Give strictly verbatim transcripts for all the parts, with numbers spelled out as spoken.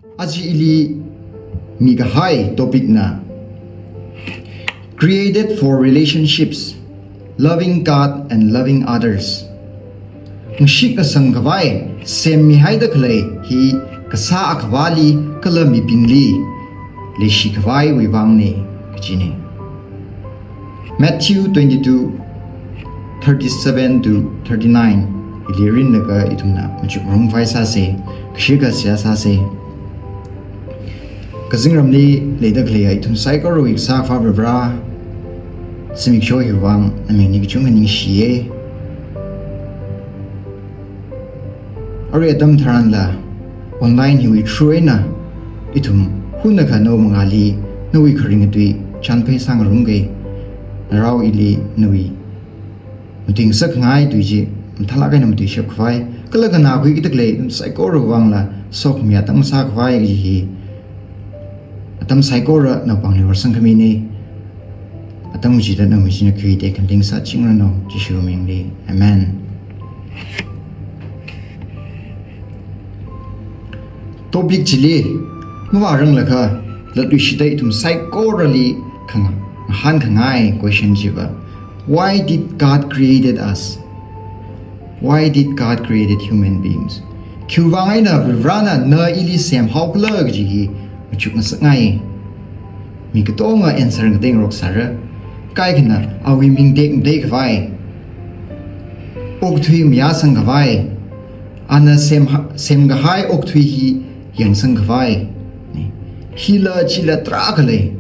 Aja ili mikahai topic na created for relationships, loving God and loving others. Ngasik ngasang khavai semmihaida khalei hi kasā Akhavali kala mibingli leishi khavaiwui vangna kajina. Matthew twenty-two, thirty-seven to thirty-nine. Ili rinlaga ithumna machukngarumkhavai sāsa, kashika seihā sāsa. Kazingramli leida khaleiya ithum saikorawui Kasā Akhava Vare, zimiksho hiwui vang namingli kachungkha ningshiya. Arui atam tharanla online hiwui through eina ithum hunakha nawui mangāli nawui kharing katui chānphai sāngarumga. Narao ili nawui matuingasakngai tui chi mathālāk eina matuishap khavai, kala khanā khuikida khalei ithum saikorawui vangla sokhami atam sākhavai kaji hi atam saikora nawui pāngli horsangkhamina. Atam chida nawui machina khuida khangateisā chingranu, Jishu mingli. Amen. Topic chili mavāranglakha, latluishida ithum saikorali khangahānkhangai question chiva, why did God created us? Why did God created human beings? Khiwui vang eina Varivarana na ili semhaokhala kaji hi machukngasakngai. Mi katonga answer ngateirok sāra. Kaikhana awui ming tekmatei khavai, okathui mayāsang khavai, ana sem, semkahai okathui hi yangsang khavai. Hila chila tarākha lei.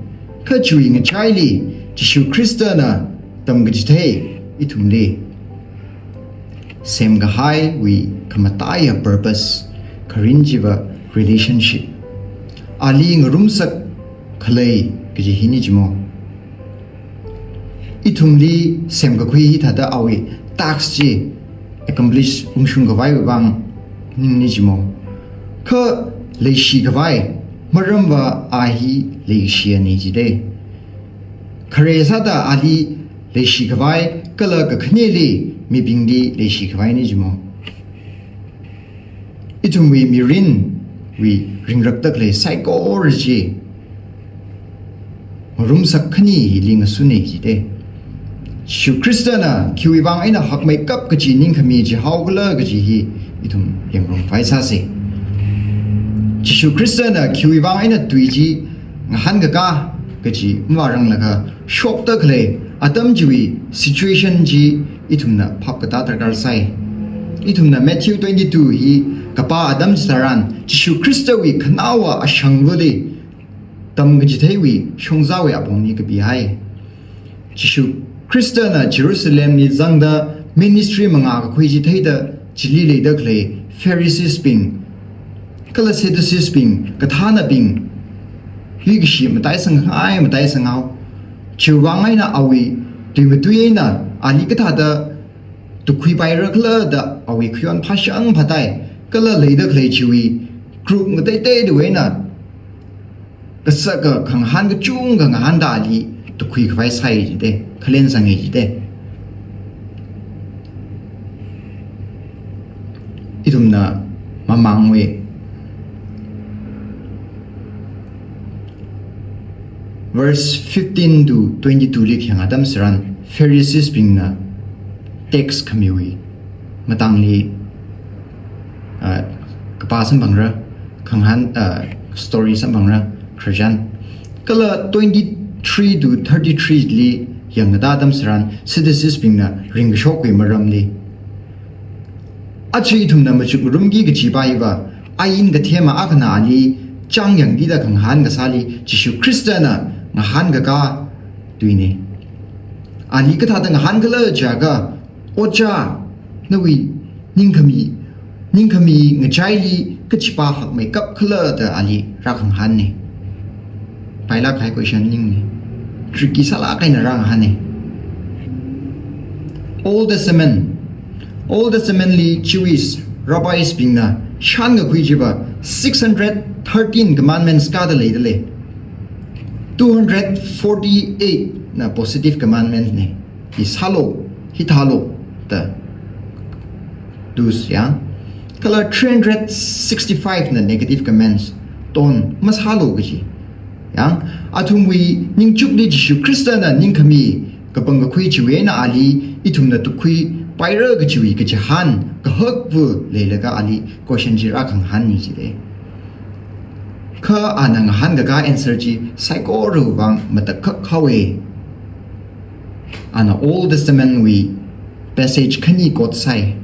Kha chiwui ngachaili Jishu Khristana tamkachithei ithumli semkahaiwui khamataiya purpose, kharing chiva relationship. Ali ngarumsak khalei kaji hina jimo. Ithumli semkakhui hithāda awui task chi accomplish ungshung khavaiwui vang ningna jimo. Kha leishi khavai, maramva a hi leishiyana jida. Khare sāda ali leishi khavai, kala kakhaneli mibingli leishi khavaina jimo. Ithumwui mirinwui ringrakda khalei saikora chi ngarumsak khani hili ngasuna jida. Jishu Khristana khiwui vang eina hakmeikap kaji ningkhami chihaokhala kaji hi ithum yangngarumkhavai sāsa. Jishu Khristana khiwui vang eina tui chi ngahānkaka kaji mavāranglakha, shokda khalei atam chiwui situation chi ithumna phap katā darkar sai. Ithumna Matthew twenty-two hi kapā atam chitharan, Jishu Khristawui khanaowa ashangvali tamkachitheiwui shongzāwui apongli kapihai. Jishu Khristana Jerusalemli zangda ministry mangākakhui chi theida chili leida khalei Pharisees bing kala Sadducees bing, kathānabing, yuikashi mataisang khangai, mataisanghao. Chiwui vang eina awui tuimatui eina ali kathāda tukkhuipaira khala da awui khayon phāshang phātai, kala leida khalei chiwui group ngateiteida eina kasaka khangahān kachungkha ngahānda ali tukkhui khavai sai jida, khalen sangi jida. Ithumna mamangwui verse fifteen to twenty-two li khayang atam tharan, Pharisees bingna tax khamiwui matangli, ah, kapā samphangra, khangahān, ah, story samphangra, khararchan. Kala twenty-three to thirty-three li yangda atam tharan, Sadducees bingna ringkashokwui maramli. Aja ithumna machukngarumki kajipa hiva, ain kathema akhana ali chang yangkida khangahān kasāli Jishu Khristana ngahānkaka tuina. Ali kathāda ngahānkhala jiakha, Ojā, nawui ningkhami, ningkhami ngachaili kachipa hakmeikap khala da ali rākhangahānna. Pailāk kahai question ningna. Tricky sālāk eina rāngahānna. Old Testament. Old Testament li Jewish rabbis bingna shānkakhui chiva six hundred thirteen commandments kāda leidalei. Two hundred forty-eight na positive commandments na. Hi sālu, hi thālu, da. Thus, ya. Kala three hundred sixty-five na negative commands. ton masālu kaji. Yang, athumwui ningchukli Jishu Khristana ningkhami kapangkakhui chiwui eina ali ithumna tukkhuipaira kajiwui kachihān kahakva leilaga ali question chi rākhangahānna jide. Kha ana ngahānkakā answer chi saikorawui vang matakhak haowe. Ana Old Testament wui passage khani quote sai.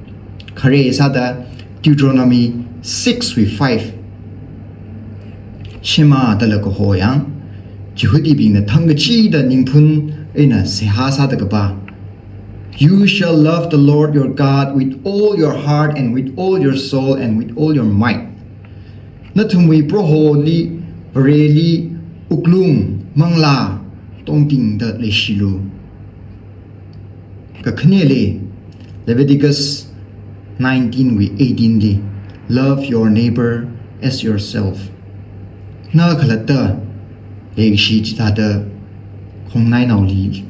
Khare sāda Deuteronomy six wui five. Shema dala kaho yang, Jihudibingna thangkachida ningphun eina seihā sāda kapā. "You shall love the Lord your God with all your heart and with all your soul and with all your might." Nathumwui Proholi, Vareli, wuklung, manglā, tongtingda leishilu. Kakhaneli, Leviticus nineteen wui eighteen li, "Love your neighbor as yourself." Na khalatta leikashi chithāda khongnainaoli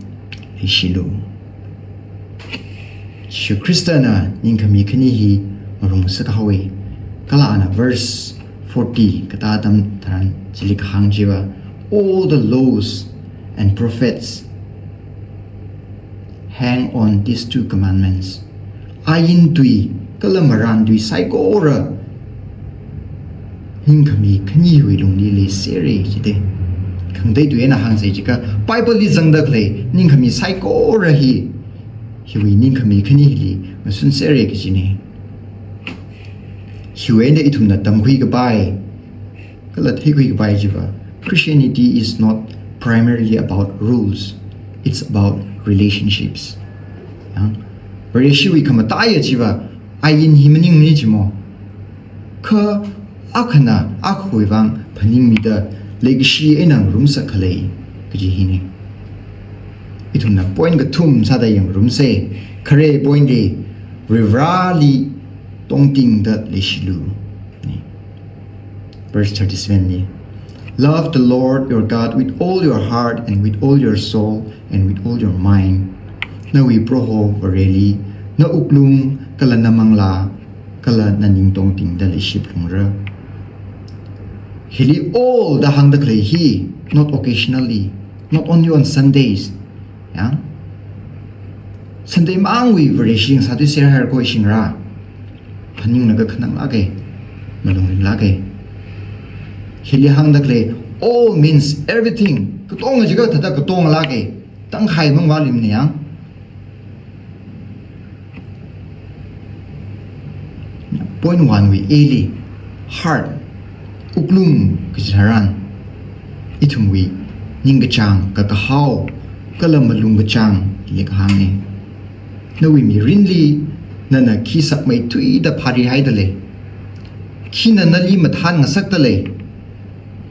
leishilu. Jishu Khristana ningkhami khani hi ngarumsak haowe. Kala ana verse forty katā atam tharan chili kahāng chiva, "All the laws and prophets hang on these two commandments." Ain tui kala marān tui saikora ningkhami khaniwui lungli leisera jide. Khangatei tui eina hāngsa jiakha, Bible li zangda khalei ningkhami saikora hi, hiwui ningkhami khani hili ngasunserra kajine. Hiwui eina ithumna tamkhui kapai kala theikhui kapai chiva, Christianity is not primarily about rules, it's about relationships. Yang, Vareshiwui khamataiya chiva ain hi maningmana jimo. Kha akhana akhawui vang phaningmida leikashi eina ngarumsak khalei kaji hine. Ithumna point kathum sāda yangngarumsa. Khare point li, Varivarāli tongtingda leishilu. Ni. Verse thirty-seven li, "Love the Lord your God with all your heart and with all your soul and with all your mind." Nawui Proho Vareli na wuklung kala na manglā kala na ning tongtingda leishiphalungra. Hili all da hāngda khalei hi, not occasionally, not only on Sundays. Yang, Sunday mangwui Vareshi ngasāthuiser haira kho shingra. Phaninglaga khananglāka, malung ringlāka. Hili hāngda khalei all means everything. Katonga jiakha thāda katonga lāka. Tangkhai mang vāluimana yang. Point one wui A li, heart, wuklung kaji tharan, ithumwui ningkachāng, kakahao, kala malung kachāngli kahāngna. Nawui mirinli nana khi sakmeithuida phārihaida lei? Khina nali mathān ngasakda lei?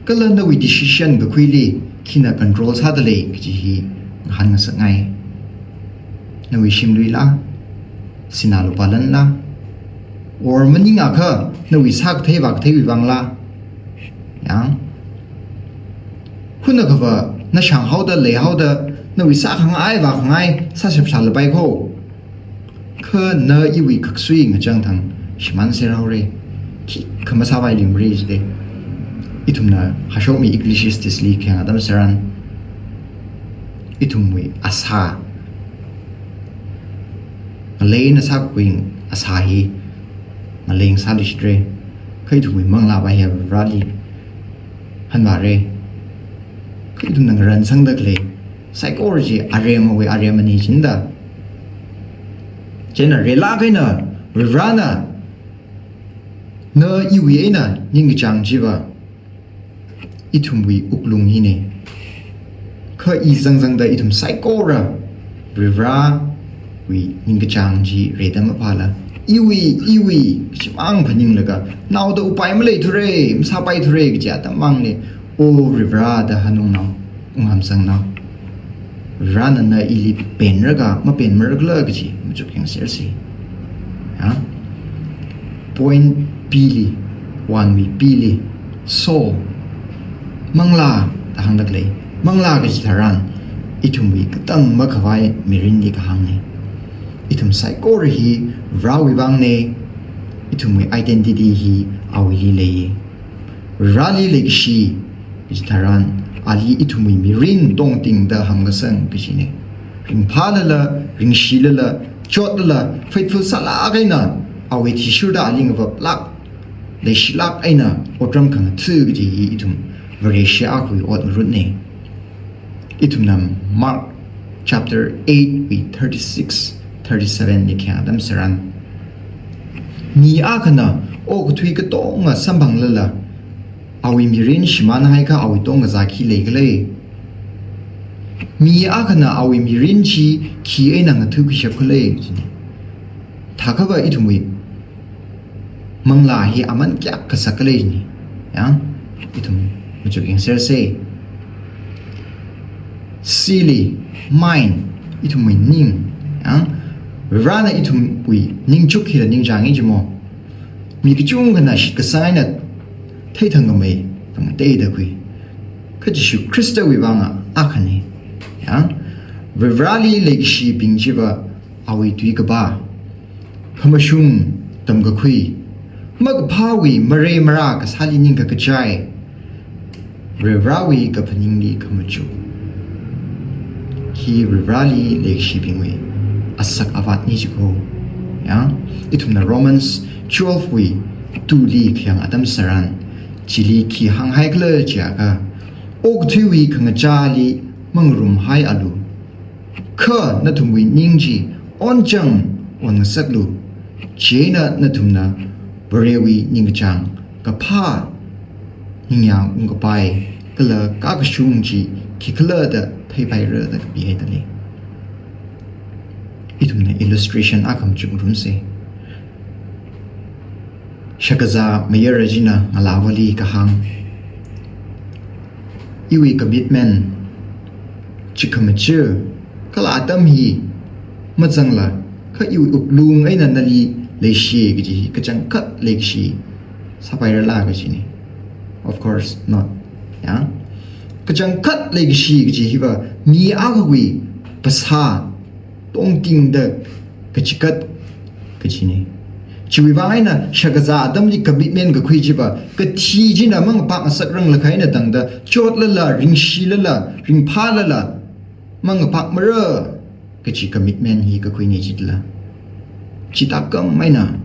Kala nawui decision kakhuili khina control sāda lei kaji hi ngahānngasakngai. Nawui shimluila, sinā lupā lanla, or maningakha nawui sākathei vākatheiwui vangla. Yang, hunakhava na shānghaoda leihaoda nawui sākhangai vākhangai sāshap shālapai kho. Kha na iwui khaksui ngachang thang shimānser haora. Khikha masāvai limri jide. Ithumna hashokmi Ecclesiastes li khayang atam tharan, ithumwui asā, ngaleina sākhui asā hi ngalei ngasāluishitra. Kha ithumwui manglāva hi Vareli hanvāra. Kha ithumna ngaransangda khalei saikora chi aremawui aremana jinda. Chieina relāk eina Varivarāna na iwui eina ningkachāng chiva ithumwui wuklung hina. Kha i zangzangda ithum saikora Varivarāwui ningkachāng chi reida maphāla, iwui, iwui kachimang phaninglaga, naoda upai maleithura, masāpaithura kaji atam mangli, O Varivarā da hanungnao, unghamsangnao. Varivarāna na ili penraka, mapenmarakhala kaji machuk yangsersi. Ya? Point B li, one wui B li, soul, manglā da hāngda khalei. Manglā kaji tharan, ithumwui katang makhavai mirinli kahāngna. Ithum saikora hi Varewui vangna, ithumwui identity hi awuili leiya. Vareli leikashi kaji tharan, ali ithumwui mirin tongtingda hamkasang kajina. Ringphālala, ringshilala, chotlala, faithful sālāk eina, awui athishurda ali ngavaplāk, leishilāk eina otram khangatha kaji hi ithum Vareshi akhawui ot ngarutna. Ithumna Mark chapter eight wui thirty-six, thirty-seven li khayang atam tharan, mi akhana okathui katonga samphanglala, awui mirin shimānhaiakha awui tongkazā khi leikhala? Mi akhana awui mirin chi khi eina ngatha khuishap khala? Thākhava ithumwui manglā hi aman kayākha sakkhala ni. Ya, ithum machuk yangsersa. Sili, mind, ithumwui ning. Ya, Varena ithumwui ningchuk hila ningchānga jimo. Mi kachungkhana shitkasang eina theithangkhamei, tangteida khui. Kha Jishu Khristawui vang akhana. Ya, Vareli leikashibing chiva awui tui kapā, phamashung tamkakhui, makaphāwui marei marā kasāli ningkakachai, Varewui kaphaningli khamachuk. Hi Vareli leikashibingwui asak avātna jiko. Ya, ithumna Romans twelve wui two li khayang atam tharan, chili khi hānghaikhala chiakha, okathuiwui khangachāli mangarumhaialu. Kha nathumwui ning chi onchang onngasaklu. Chieina nathumna Varewui ningkachāng kaphā, ningyāng ungkapai kala kakashung chi khikhala da theipaira da kapihaida lei. Ithumna illustration akha machuk ngarumsa. Shakazā mayara china ngalāvali kahāng, iwui commitment chi khamachi, kala atam hi mazangla, kha iwui wuklung eina nali leishi kaji hi kachangkhat leikashi sāpairala kajina. Of course not. Ya, kachangkhat leikashi kaji hiva mi akhawui phasā tongtingda kachikat kajina. Chiwui vang eina shakazā atamli commitment kakhui chiva, kathi china mangapak ngasakranglakha eina tangda, chotlala, ringshilala, ringphālala, mangapak mara kaji commitment hi kakhuina jitla. Chithākhamei eina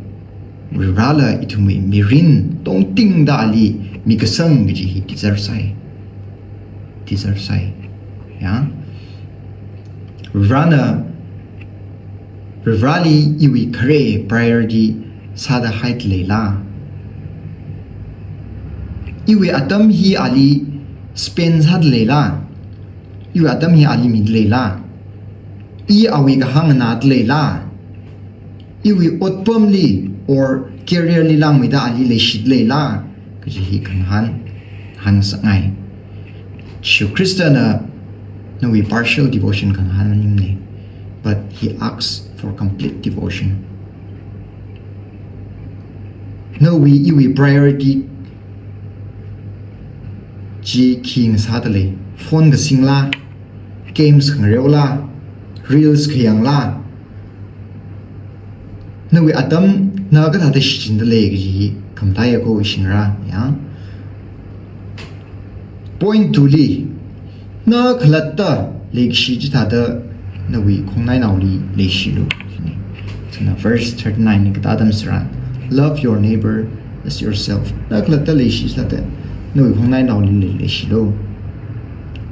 Varela ithumwui mirin tongtingda ali mikasang kaji hi deserve sai. Deserve sai. Ya. Varena, Vareli iwui khare priority sāda haida leila? Iwui atam hi ali spend sāda leila? Iwui atam hi ali mida leila? I awui kahāng nganāda leila? Iwui otpamli or career li langmeida ali leishida leila? Kaji hi khangahān, hānsangngai. Jishu Khristana nawui partial devotion khangahān maningmana, but he asks for complete devotion. Nawui iwui priority chi khi ngasāda lei? Phone kasingla, games khangareola, reels khayangla, nawui atam na kathāda shichinda lei kaji hi khamataiya ko shingra, ya. Point two li, na khalatta leikashi chithāda nawui khongnainaoli leishilu. China verse thirty-nine li katātam tharan, "Love your neighbor as yourself." Na khalatta leishi chithāda nawui khongnainaoli lei, leishilu.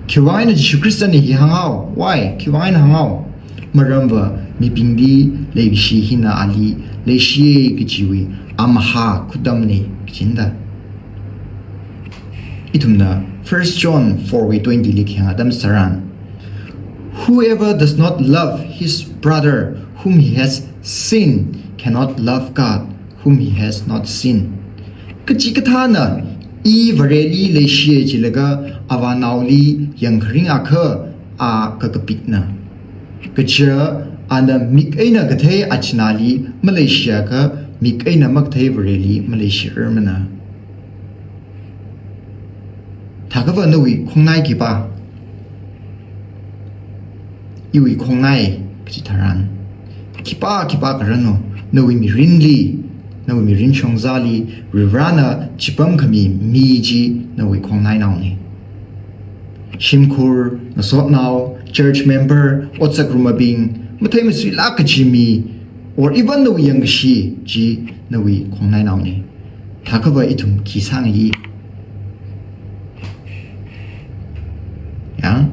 Khiwui vang eina Jishu Khristana hi hānghao? Why? Khiwui vang eina hānghao? Maramva mibingli leikashi hina ali leishiya kajiwui amahā khutamna kajina da. Ithumna First John four wui twenty li khayang atam tharan, "Whoever does not love his brother whom he has seen cannot love God whom he has not seen." Kachikathāna i Vareli leishiya jilaga avānaoli yangkharing akha, a kakapikna. Kaja ana mik eina kathei achinali maleishiakha, mik eina makathei Vareli maleishirarmana. Thākhava nawui khongnai khipā? Iwui khongnai kachi tharan, khipā khipā kharanu, nawui mirinli Nawui mirin shongzali Varivarana chipamkhami mi chi nawui khongnainaona. Shimkhur, ngasotnao, church member, otsak rumabing, mathei masuilāk kaji mi, or even nawui yangkashi chi nawui khongnainaona. Thākhava ithum khi sāngayi? Ya,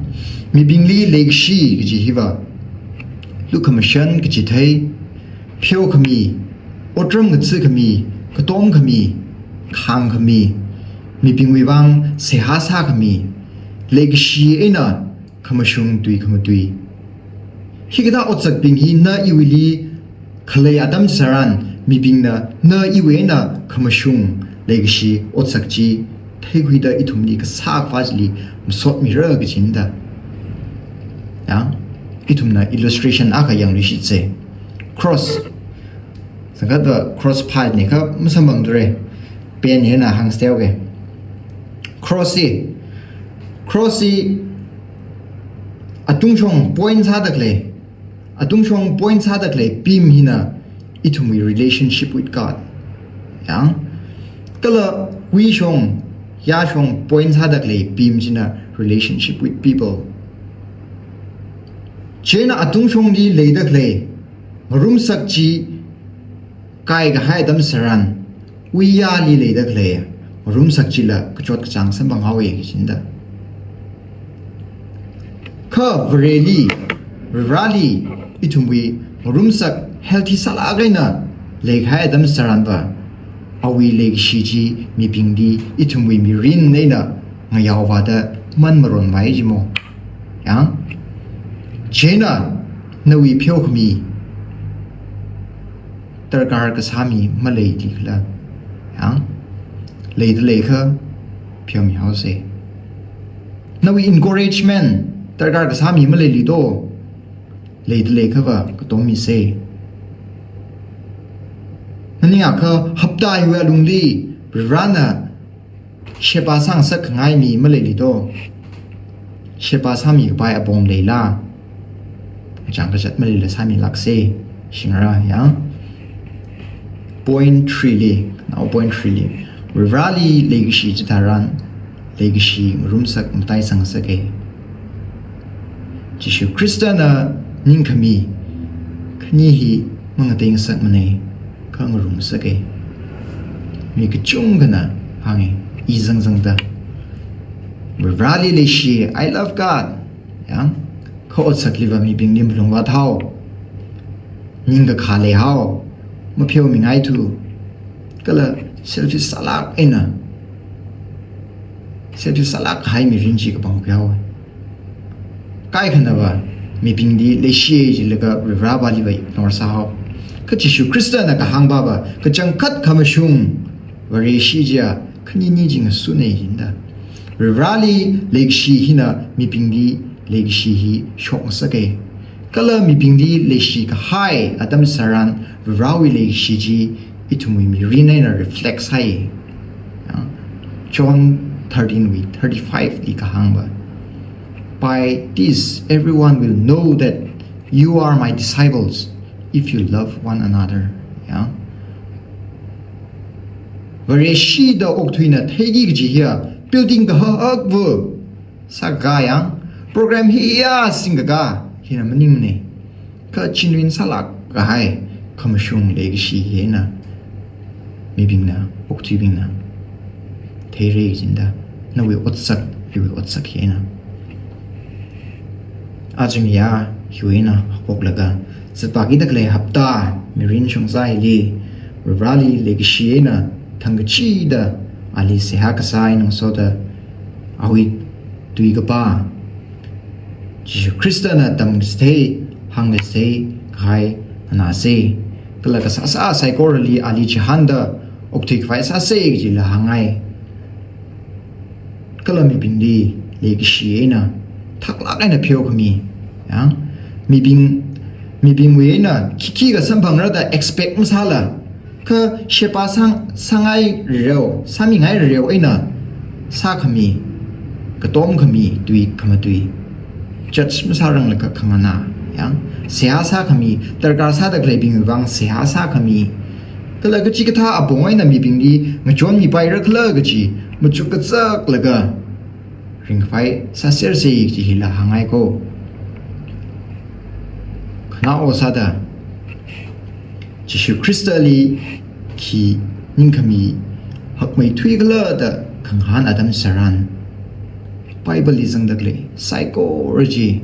mibingli leikashi kaji hiva lukhamashan kachithei, pheokhami, otram ngathākhami, katomkhami, khāngkhami, mibingwui vang seihā sākhami, leikashi eina khamashung tui khamatui. Hikathā otsakbing hi na iwuili khalei atam tharan, mibingna na iwui eina khamashung leikashi otsak chi theikhuida ithumli kasā khavā chili masotmira kajina da. Ya, ithumna illustration akha yangluishitsa. Cross. Sangkata cross phāna kha masamphangdura. Pen hina hāngsa teoke. Cross hi, cross hi atungshong point sāda khalei, atungshong point sāda khalei beam hina ithumwui relationship with God. Ya. Kala wuishong, yāshong point sāda khalei beam china relationship with people. Chieina atungshongli leida khalei ngarumsak chi kaikahai atam tharan, wuiyāli leida khalei ngarumsak chila kachot kachāng samphanghaowa kajina da. Kha Vareli, Varivarali ithumwui ngarumsak healthy sālāk eina leikahai atam tharanva, awui leikashi chi mibingli ithumwui mirin eina ngayaovāda manmaronvai jimo. Ya. Chieina nawui pheokhami darkar kasā mi maleili khala? Ya. Leida leiakha pheomihaosa. Nawui encouragement darkar kasā mi maleili do? Leida leiakhava katom misa. Maningakha hapta hiwui alungli Varivarana sheba sāngasak khangai mi maleili do? Sheba sāmikapai apong leila? Chang kazat maleila sāmilāksa, shingra ya. Point three li, now point three li, Varivarali leikashi chitharan, leikashi ngarumsak matai sangngasaka. Jishu Khristana ningkhami khani hi mangateingasakmana, kha ngarumsaka. Mi kachungkhana hānga, i zangzangda. Varivarali leishi, I love God. Ya, kha otsakliva mibingli malungvāthao, ningkakhā leihao, mapheomingaithu, kala selfish sālāk eina, selfish sālāk kahai mirin chi kapangkhuihaowa. Kaikhanava mibingli leishi jilaga Varivaravaliva ignore sāhao. Kha Jishu Khristana kahāngvava kachangkhat khamashung Vareshi chiya khanini chi ngasuna jina da. Varivarali leikashi hina mibingli leikashi hi shokngasaka. Kala mibingli leishi kahai atam tharan Varivarawui leikashi chi ithumwui mirin eina reflect sāi. Ya. John thirteen wui thirty-five li kahāngva, "By this everyone will know that you are my disciples, if you love one another." Ya. Vareshida okthuina theiki kaji hiya building kahak akva sākakā ya, program hiya singkakā hina maningmana. Kha genuine sālāk kahai khamashung leikashi hina mibingna, okthuibingna theira jina da, nawui otsak, iwui otsak hina. Aja miya hiwui eina haophoklaga, zatpākida khalei hapta mirin shongza hili, Varivarali leikashi eina thangkachida ali seihā kasā eina ngasoda, awui tui kapā, Jishu Khristana tamkachithei, hāngkachithei kahai nganāsa. Kala kasāsā saikorali ali chihānda okthui khavai sāsa kajila hāngngai. Kala mibingli leikashi eina thaklāk eina pheokhami, ya, mibing, mibingwui eina khikhi kasamphangra da expect masāla, kha sheba sāng, sāngai reo, sāmingai reo eina sākhami, katomkhami tui khamatui, judge masāranglakha khanganā, ya, seihā sākhami, darkar sāda khaleibingwui vang seihā sākhami, kala kachikathā apong eina mibingli ngachonmipaira khala kaji machuk kazaklaga ringphai sāserse kaji hila hāngngai ko. Khanaowa sāda Jishu Khristali khi ningkhami hakmeithui khala da khangahān atam tharan, Bible li zangda khalei saikora chi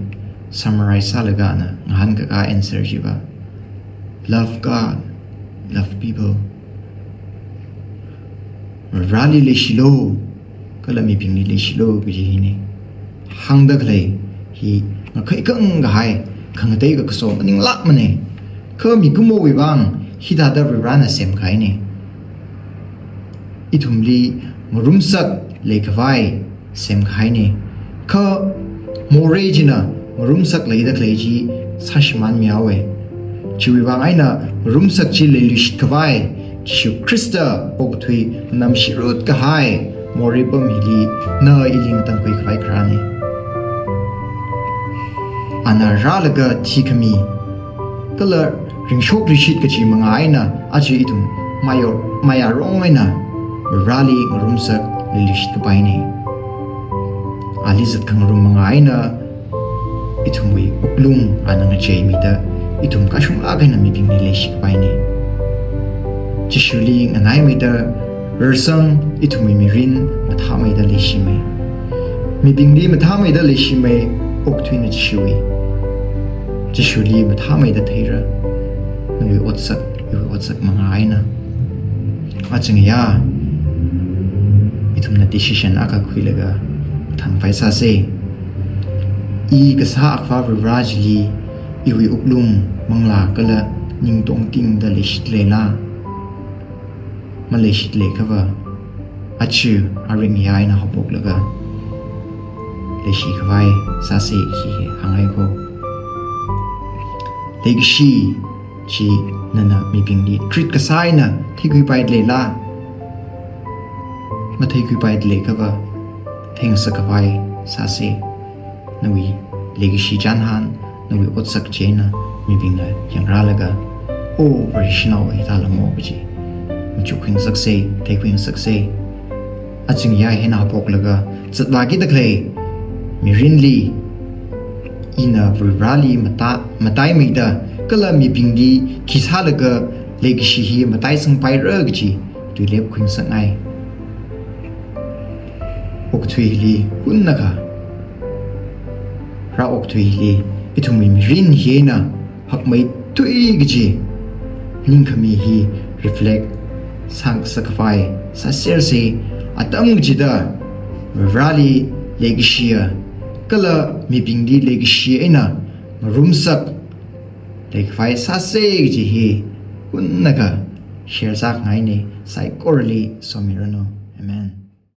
summarize sālaga ana ngahānkakā answer chiva, love God, love people. Vareli leishilu, kala mibingli leishilu kaji hina. Hāngda khalei hi ngakhai khangakhai, khangatei kakaso maninglākmana. Kha mikumowui vang hithāda Varena semkahaina. Ithumli ngarumsak leikhavai semkahaina. Kha morei china ngarumsak leida khalei chi sāshimānmihaowa. Chiwui vang eina ngarumsak chi leiluishitkhavai, Jishu Khrista okathui nganamshirut kahai morei pam hili na ili ngatangkhui khavai kharāna. Ana rālaga thikhami kala ringshok rishit kachi manga eina aja ithum mayor, mayarong eina Vareli ngarumsak leiluishitkapaina. Ali zatkhangarum manga eina ithumwui wuklung ana ngacheimida, ithum kashunglāk eina mibingli leishikapaina. Jishuli nganaimeida rarsang ithumwui mirin mathāmeida leishimei. Mibingli mathāmeida leishimei, okathuina Jishuwui. Jishuli mathāmeida theira, nawui otsak, iwui otsak manga eina. Achingya, ithumna decision akha khuilaga thanpai sāsa. I kasā Akhavā Vare chili iwui wuklung, manglā kala ningtongtingda leishitleila, maleishitlei akhava, aja aringya eina haophoklaga leishikhavai sāsa kaji hāngngai ko. Leikashi chi nana mibingli treat kasā eina theikhuipaida leila? Matheikhuipaida leiakhava, theingasakkhavai sāsa. Nawui leikashi chānhān, nawui otsak china mibingna yangrālaga, "O, Vareshinao hithāla mo," kaji machukkhuingasaksa, theikhuingasaksa. Achingya eina haophoklaga zatvākida khalei mirinli ina Vareli mata-, mataimeida kala mibingli khi sālaga leikashi hi mataisangpaira kaji tuilepkhuingasakngai. Okathuili hunnakha, rā okathuili ithumwui mirin hina hakmeithui kaji ningkhami hi reflect sāngasakkhavai sāsersa. Atam kachida Vareli leikashiya kala mibingli leikashi eina ngarumsak leikhavai sāsa kaji hi hunnakha share sākhangaina. Saikorali somiranu. Amen.